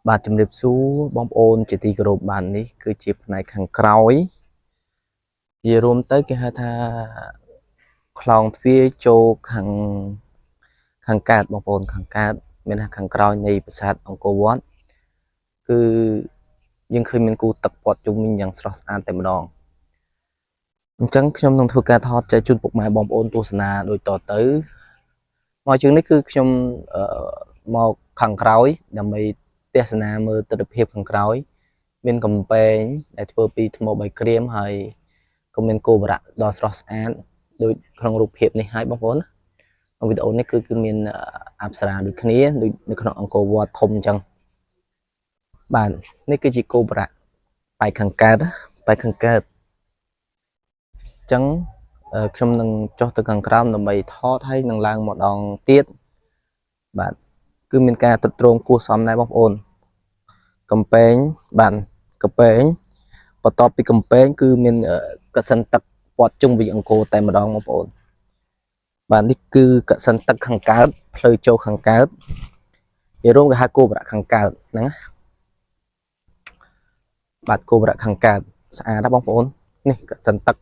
បាទជំរាបសួរបងប្អូនជាទីគោរពបាននេះគឺជាផ្នែកខាងក្រោយនិយាយរួមទៅគេហៅថាខ្លោងទ្វារចូលខាងខាងកើតបងប្អូនខាងកើតមានថាខាងក្រោយនៃប្រាសាទអង្គរវត្តគឺយើងឃើញមានគូទឹកព័ទ្ធជុំវិញយ៉ាងស្រស់ស្អាតតែម្ដងអញ្ចឹងខ្ញុំនឹងធ្វើការថតចែកជូនពុកម៉ែបងប្អូនទស្សនាដូចតទៅមកជាងនេះគឺខ្ញុំអឺមកខាងក្រោយដើម្បីទស្សនាមើលទិដ្ឋភាពខាងក្រោយ មានកំពែងដែលធ្វើពីថ្មបាយក្រៀមហើយក៏មានគោបុរៈដ៏ស្រស់ស្អាតដូចក្នុងរូបភាពនេះហើយបងប្អូនណាក្នុងវីដេអូនេះគឺគឺមានអប្សរាដូចគ្នាដូចនៅក្នុងអង្គរវត្តធំអញ្ចឹងបាទនេះគឺជាគោបុរៈបែកខាងកើតបែកខាងកើតអញ្ចឹងខ្ញុំនឹងចុះទៅខាងក្រោមដើម្បីថតហើយនឹងឡើងម្ដងទៀតបាទគឺមានការទ្រុឌទ្រោមគួរសមដែរបងប្អូនកំពែងបាទកំពែងបន្ទាប់ពីកំពែងគឺមានកសិនទឹកព័ទ្ធជុំវិញអង្គរតែម្ដងបងប្អូនបាទនេះគឺកសិនទឹកខាងកើតផ្លូវចូលខាងកើតនិយាយរួមគេហៅគោបរៈខាងកើតហ្នឹងណាបាទគោបរៈខាងកើតស្អាតណាស់បងប្អូននេះកសិនទឹក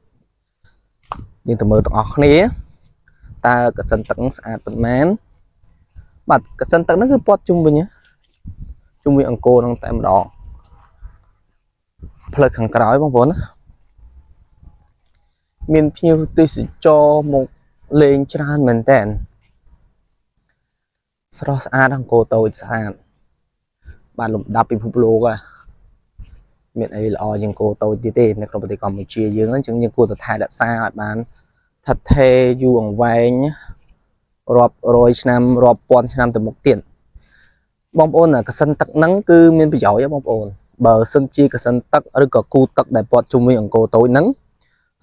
យើងទៅមើលទាំងអស់គ្នាតើកសិនទឹកហ្នឹងស្អាតប៉ុន្មានបាទកសិនទឹកហ្នឹងគឺព័ទ្ធជុំវិញណាជុំវិញអង្គរហ្នឹងតែម្ដងផ្លូវខាងក្រោយបងប្អូនណាមានភ្ញៀវទេសចរមកលេងច្រើនមែនតើស្រស់ស្អាតអង្គរតូចស្អាតបាទលំដាប់ពិភពលោកហ่ะមានអីល្អជាងគោតូចទៀតទេនៅក្នុងប្រទេសកម្ពុជាយើងអញ្ចឹងយើងគួរតែថែរក្សាឲ្យបានថិតថេរយូរអង្វែងរាប់រយឆ្នាំរាប់ពាន់ឆ្នាំទៅមុខទៀតបងប្អូនកសិនទឹកហ្នឹងគឺមានប្រយោជន៍ហ៎បងប្អូនបើសិនជាកសិនទឹកឬក៏គូទឹកដែលព័ទ្ធជុំវិញអង្គរតូចហ្នឹង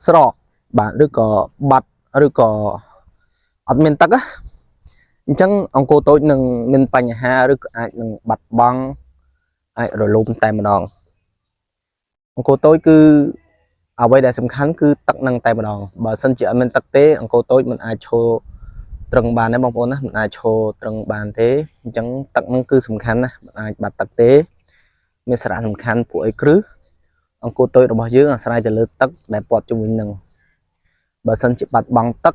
ស្រកបាទឬក៏បាត់ឬក៏អត់មានទឹកណាអញ្ចឹងអង្គរតូចនឹងមានបញ្ហាឬក៏អាចនឹងបាត់បង់អាចរលំតែម្ដងអង្គរតូចគឺអ្វីដែលសំខាន់គឺទឹកនឹងតែម្ដងបើសិនជាអត់មានទឹកទេអង្គរតូចមិនអាចឈរត្រឹងបានទេបងប្អូនណាមិនអាចឈរត្រឹងបានទេអញ្ចឹងទឹកនឹងគឺសំខាន់ណាស់មិនអាចបាត់ទឹកទេមានសារៈសំខាន់ពួកអីគ្រឹះអង្គរតូចរបស់យើងអាស្រ័យទៅលើទឹកដែលព័ទ្ធជុំវិញនឹងបើសិនជាបាត់បង់ទឹក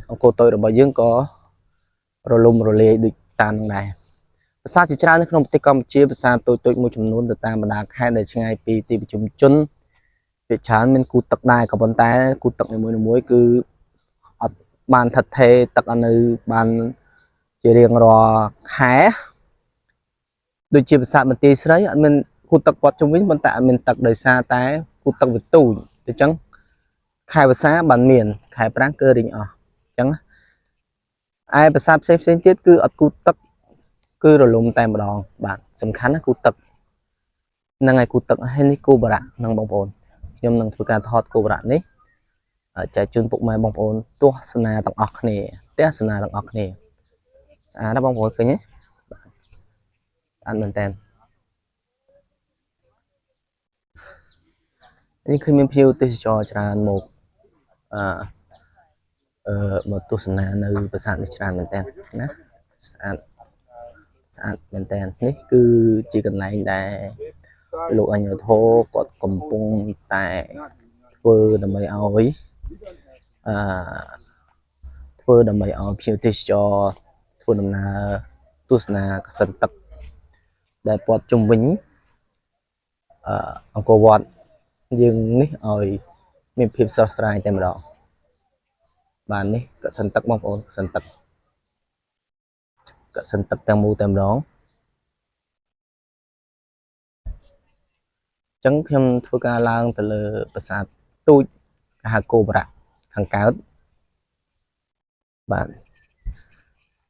អង្គរតូចរបស់យើងក៏រលំរលាយដូចតាមនឹងដែរប្រាសាទជាច្រើននៅក្នុងប្រទេសកម្ពុជាប្រាសាទតូចៗមួយចំនួនទៅតាមបណ្ដាខេត្តដែលឆ្ងាយពីទីប្រជុំជនភាគច្រើនមានគូទឹកដែរក៏ប៉ុន្តែគូទឹកនីមួយៗគឺអត់បានថិតថេរទឹកឲ្យនៅបានជារៀងរាល់ខែដូចជាប្រាសាទបន្ទាយស្រីអត់មានគូទឹកព័ទ្ធជុំវិញប៉ុន្តែអត់មានទឹកដោយសារតែគូទឹកវាទូចអញ្ចឹងខែវស្សាបានមានខែប្រាំងគឺរីងអស់អញ្ចឹងឯប្រាសាទផ្សេងផ្សេងទៀតគឺអត់គូទឹកគឺរលំតែម្ដងបាទសំខាន់ណាគូទឹកហ្នឹងហើយគូទឹកហើយនេះគូបរៈហ្នឹងបងប្អូនខ្ញុំនឹងធ្វើការថតគូបរៈនេះចែកជូនពុកម៉ែបងប្អូនទស្សនាទាំងអស់គ្នាទស្សនាទាំងអស់គ្នាស្អាតណាស់បងប្អូនឃើញទេបាទស្អាតមែនតើនេះឃើញមានភ្ញៀវទេសចរច្រើនមកអឺអឺមកទស្សនានៅប្រាសាទនេះច្រើនមែនតើណាស្អាតស្អាតមែនតើនេះគឺជាកន្លែងដែលលោកអញ្ញធរគាត់កំពុងតែធ្វើដើម្បីឲ្យអឺធ្វើដើម្បីឲ្យភ្ញៀវទេសចរធ្វើដំណើរទស្សនាកសិនទឹកដែលព័ទ្ធជុំវិញអឺអង្គរវត្តយើងនេះឲ្យមានភាពស្រស់ស្រាយតែម្ដងបាទនេះកសិនទឹកបងប្អូនកសិនទឹកកសិនទឹកទាំងមូលតែម្ដងអញ្ចឹងខ្ញុំធ្វើការឡើងទៅលើប្រាសាទទូចគេហៅគោបរៈខាងកើតបាទ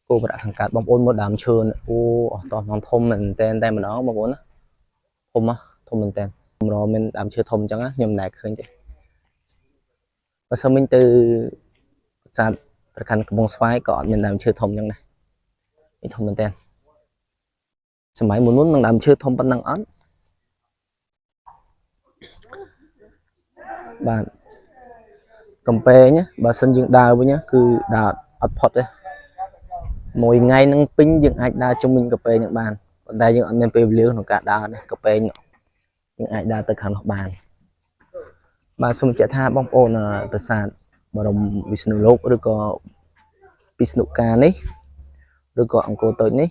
គោបរៈខាងកើតបងប្អូនមើលដើមឈើនេះអូអស់តោះធំមែនតែនតែម្ដងបងប្អូនណាធំហ៎ធំមែនតែនកម្រមានដើមឈើធំអញ្ចឹងណាខ្ញុំមិនដែលឃើញទេបើសិនមិញទៅប្រាសាទប្រខណ្ឌកំពង់ស្វាយក៏អត់មានដើមឈើធំអញ្ចឹងដែរនេះធំមែនតែនសម័យមុនមុននឹងដើមឈើធំប៉ុណ្ណឹងអត់បាទកំពែងណាបើសិនយើងដើរវិញណាគឺដើរអត់ផុតទេមួយថ្ងៃនឹងពេញយើងអាចដើរជុំវិញកំពែងនឹងបាន ប៉ុន្តែយើងអត់មានពេលវេលាក្នុងការដើរនេះកពែងយើងអាចដើរទៅខាងនោះបានបាទសូមបញ្ជាក់ថាបងប្អូនអឺប្រាសាទបរមវិស្ណុលោកឬក៏ពិស្ណុកានេះឬក៏អង្គរតូចនេះ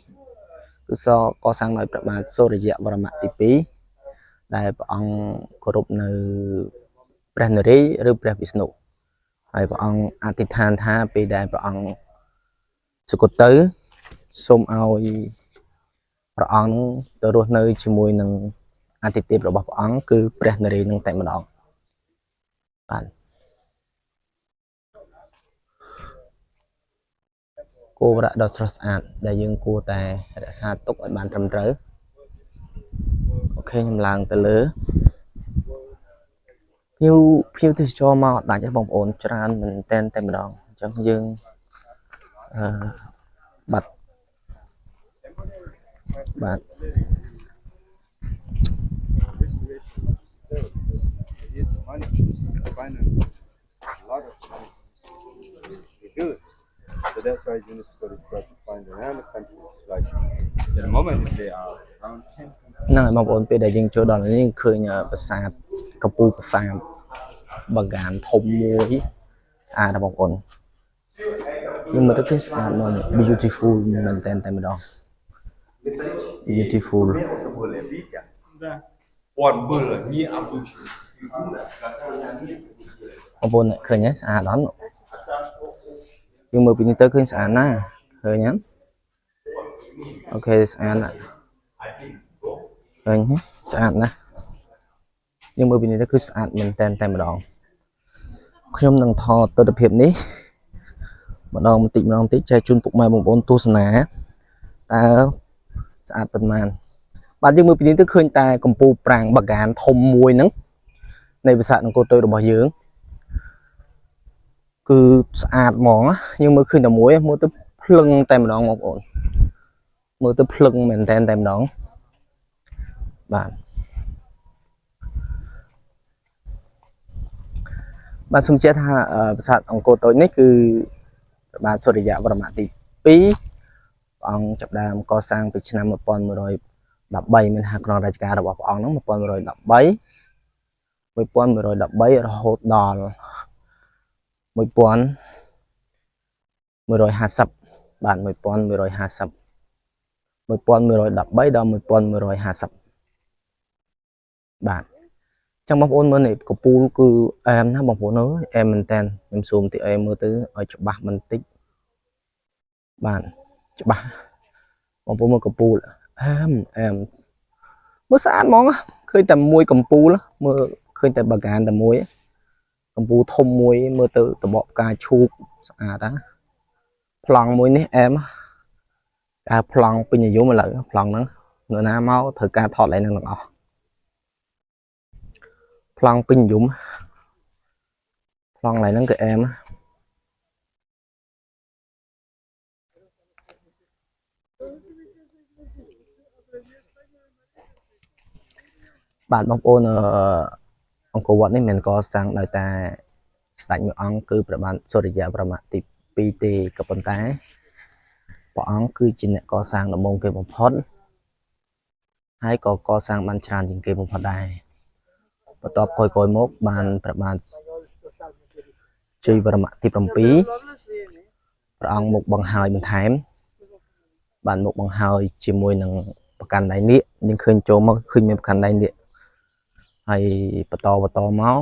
គឺសកសាងដោយព្រះបាទសូរ្យវរ្មៈទី2ដែលព្រះអង្គគោរពនៅព្រះនរាយណ៍ឬព្រះវិស្ណុហើយព្រះអង្គអធិដ្ឋានថាពេលដែលព្រះអង្គសុគតទៅសូមឲ្យព្រះអង្គទៅរស់នៅជាមួយនឹងអធិទេពរបស់ព្រះអង្គគឺព្រះនរាយណ៍នឹងតែម្ដងបាទគោវរៈដ៏ស្រស់ស្អាតដែលយើងគួរតែរក្សាទុកឲ្យបានត្រឹមត្រូវ OK ខ្ញុំឡើងទៅលើភ្ញៀវភ្ញៀវទេសចរមកអត់ដាច់ទេបងប្អូនច្រើនមែនតែនតែម្ដងអញ្ចឹងយើងអឺបាត់បាទ They use the money to finance a lot of money to do it. So that's why UNESCO is trying to find around the countries. Like at the moment, there are around 10 countries. ហ្នឹងហើយបងប្អូនពេលដែលយើងចូលដល់នេះឃើញប្រាសាទកំពូលប្រាសាទបាហ្កានធំមួយស្អាតណាស់បងប្អូនយើងមើលទៅឃើញស្អាតមក beautiful មែនតើតែម្ដង beautiful. Более, видите? Да. Он был необычный. បងប្អូនឃើញទេស្អាតអត់យើងមើលពីនេះទៅឃើញស្អាតណាស់ឃើញទេ OK ស្អាតណាស់ឃើញទេស្អាតណាស់យើងមើលពីនេះទៅគឺស្អាតមែនតើតែម្ដងខ្ញុំនឹងថតទស្សនភាពនេះម្ដងបន្តិចម្ដងបន្តិចចែកជូនពុកម៉ែបងប្អូនទស្សនាតើស្អាតប៉ុន្មានបាទយើងមើលពីនេះទៅឃើញតែកំពូលប្រាង្គបាហ្កានធំមួយហ្នឹងនៃប្រាសាទអង្គរតូចរបស់យើង គឺស្អាតហ្មងណាយើងមើលឃើញតែមួយមើលទៅភ្លឹងតែម្ដងបងប្អូនមើលទៅភ្លឹងមែនតែនតែម្ដងបាទបាទសូមជឿថាអឺប្រាសាទអង្គរតូចនេះគឺព្រះបាទសូរ្យវរ្មៈទី2ព្រះអង្គចាប់ផ្ដើមកសាងពីឆ្នាំ1113មានថាក្នុងរជ្ជកាលរបស់ព្រះអង្គហ្នឹង1113 1113រហូតដល់ 1150បាទ1150 1113ដល់1150បាទចឹងបងប្អូនមើលនេះកពូលគឺអែមណាស់បងប្អូនអើយអែមមែនតើខ្ញុំស៊ូមតិចឲ្យមើលទៅឲ្យច្បាស់បន្តិចបាទច្បាស់បងប្អូនមើលកពូលអែមអែមមើលស្អាតហ្មងឃើញតែមួយកំពូលមើលឃើញតែបាហ្កានតែមួយ កំពូលធំមួយមើលទៅតបកផ្កាឈូកស្អាតណាប្លង់មួយនេះអែមគេហៅប្លង់ពេញនិយមឥឡូវប្លង់ហ្នឹងនៅណាមកត្រូវការថតឡើងហ្នឹងទាំងអស់ប្លង់ពេញនិយមប្លង់ឡើងហ្នឹងគឺអែមណាបាទបងប្អូនអឺអង្គរវត្តនេះមិនកសាងដោយតែស្ដេចមួយអង្គគឺព្រះបាទសូរ្យវរ្មៈទី2ទេក៏ប៉ុន្តែព្រះអង្គគឺជាអ្នកកសាងដំបូងគេបំផុតហើយក៏កសាងបានច្រើនជាងគេបំផុតដែរបន្ទាប់ក្រោយៗមកបានព្រះបាទជ័យវរ្មៈទី7ព្រះអង្គមកបង្ហើយបន្ថែមបានមកបង្ហើយជាមួយនឹងប្រកាន់ដៃនាគយើងឃើញចូលមកឃើញមានប្រកាន់ដៃនាគហើយបន្តបន្តមក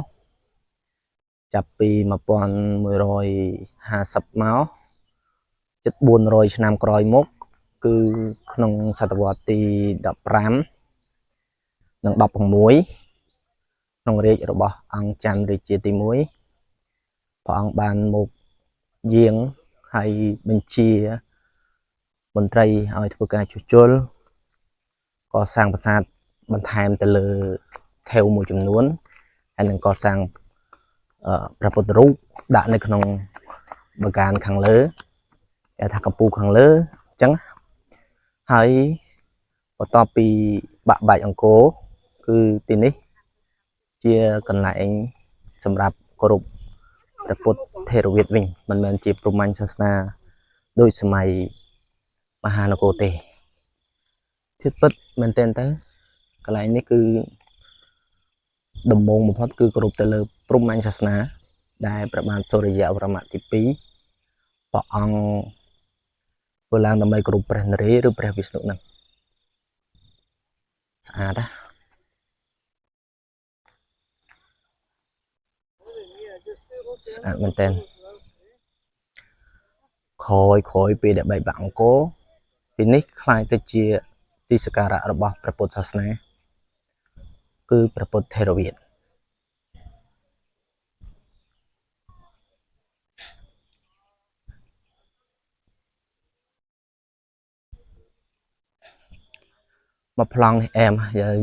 ចាប់ពី1150មកជិត400ឆ្នាំក្រោយមកគឺក្នុងសតវត្សទី15និង16ក្នុងរាជ្យរបស់អង្គច័ន្ទរាជាទី1ព្រះអង្គបានមកយាងហើយបញ្ជាមន្ត្រីឲ្យធ្វើការជួសជុលកសាងប្រាសាទបន្ថែមទៅលើថេវមួយចំនួនហើយនឹងកសាងអឺព្រះពុទ្ធរូបដាក់នៅក្នុងបាហ្កានខាងលើគេថាកំពូលខាងលើអញ្ចឹងហើយបន្ទាប់ពីបាក់បែកអង្គរគឺទីនេះជាកន្លែងសម្រាប់គោរពព្រះពុទ្ធថេរវាទវិញមិនមែនជាព្រហ្មញ្ញសាសនាដូចសម័យមហានគរទេ ធៀបពិតមែនទែនទៅកន្លែងនេះគឺដំបូងបំផុតគឺគោរពទៅលើព្រហ្មញ្ញសាសនា ដែលព្រះបាទសូរិយវរ្មៈទី2ព្រះអង្គធ្វើឡើងដើម្បីគោរពព្រះនរាយណ៍ឬព្រះវិស្ណុហ្នឹងស្អាតណាស្អាតមែនទែនក្រោយក្រោយពេលដែលបែកបាក់អង្គរទីនេះក្លាយទៅជាទីសក្ការៈរបស់ព្រះពុទ្ធសាសនា គឺព្រះពុទ្ធថេរវាទ មកប្លង់នេះអែម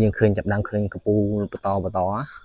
យើងឃើញចាប់ដើមឃើញកពូលបន្តបន្ត